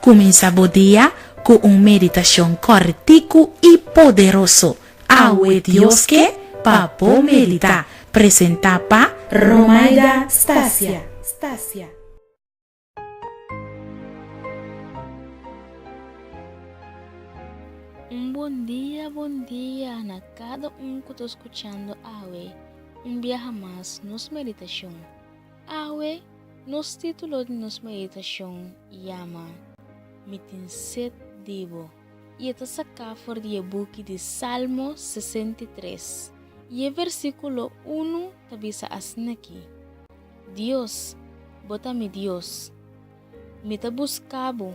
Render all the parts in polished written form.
Kuminsá bo dia ku un meditashon kòrtiku i poderoso. Awe Dios ke pa bo meditá. Presentá pa Romaida Stasia. Un bon dia bon dia na kada un ku ta skuchando awe un biaha mas nos meditashon. Awe nos título di nos meditashon yama Mi tin set di bo i e ta saká for di e buki di Salmo 63 i e versíkulo unu ta bisa asin'akí, Dios, bo ta mi Dios. Mi ta buska bo,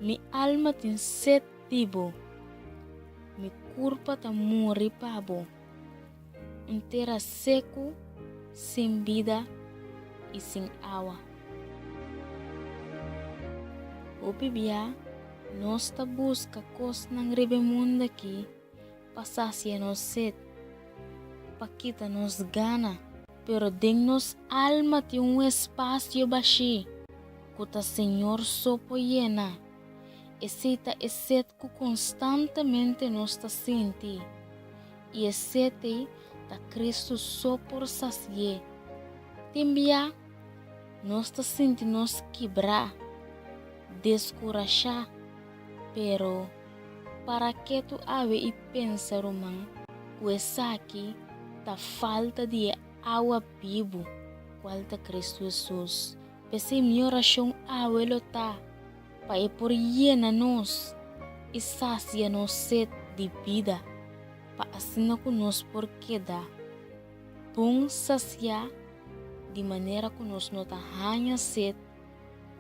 mi alma tin set di bo. Mi kurpa ta muri pa bo, un tera seku, sin bida i sin awa. Hopi bia nos ta buska kosnan riba e mundu aki pa sasia nos set, pa kita nos gana, pero den nos alma tin un espasio bashí ku ta Señor so por yena. Esei ta e set ku konstantemente nos ta sinti, i e set ei ta Kristu so por sasi'é. Tin bia nos ta sinti nos kibrá, deskurashá, pero Para ketu awe i pensa, ruman, ku esaki ta falta di e awa bibu, kual ta Kristu Hesus. P'esei mi orashon awe lo ta pa e por yena nos i sasia nos set di bida, pa asina ku nos por keda bon sasiá di manera ku nos no ta haña set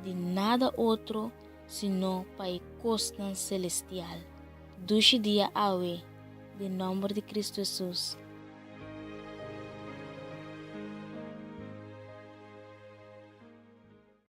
di nada otro sino pa e kosnan selestial. Dushi dia awe, den nòmber di Kristu Hesus.